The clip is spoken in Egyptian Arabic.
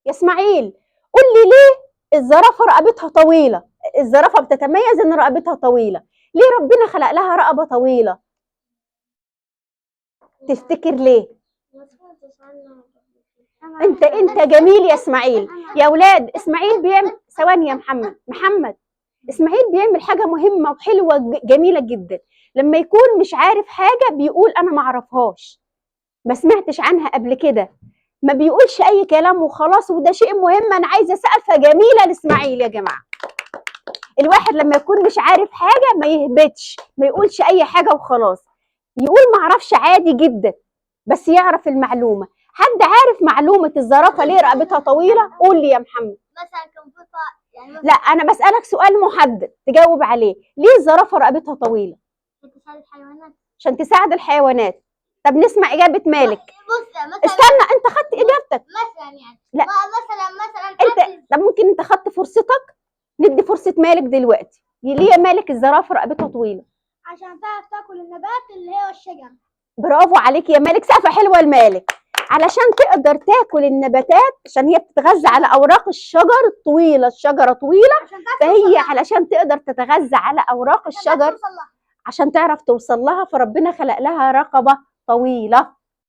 يا اسماعيل قول لي ليه الزرافه رقبتها طويلة؟ الزرافه بتتميز ان رقبتها طويلة، ليه ربنا خلق لها رقبة طويلة؟ تفتكر ليه؟ انت جميل يا اسماعيل. يا اولاد اسماعيل بيعمل، ثواني يا محمد، محمد اسماعيل بيعمل حاجة مهمة وحلوه جميلة جدا. لما يكون مش عارف حاجة بيقول انا ما اعرفهاش، ما سمعتش عنها قبل كده، ما بيقولش اي كلام وخلاص، وده شيء مهم. انا عايزه سقفه جميلة لاسماعيل يا جماعة. الواحد لما يكون مش عارف حاجة ما يهبطش، ما يقولش اي حاجة وخلاص، يقول ما اعرفش عادي جدا، بس يعرف المعلومة. حد عارف معلومة الزرافه ليه رقبتها طويلة؟ قول لي يا محمد. مثلا كان في يعني لا انا بسالك سؤال محدد تجاوب عليه، ليه الزرافه رقبتها طويلة؟ عشان تساعد الحيوانات. عشان تساعد الحيوانات. طب نسمع اجابه مالك. بص مثلا، استنى انت خدت اجابتك مثلا يعني لا. مثلا انت طب ممكن انت خدت فرصتك، ندي فرصة مالك دلوقتي. ليه يا مالك الزرافه رقبتها طويلة؟ عشان تعرف تاكل النبات اللي هو الشجر. برافو عليك يا مالك، سقفه حلوة لمالك. علشان تقدر تاكل النباتات، عشان هي بتتغذى على اوراق الشجر الطويلة، الشجرة طويلة عشان تعرف فهي علشان تقدر تتغذى على اوراق الشجر توصل لها. عشان تعرف توصل لها، فربنا خلق لها رقبة طويلة.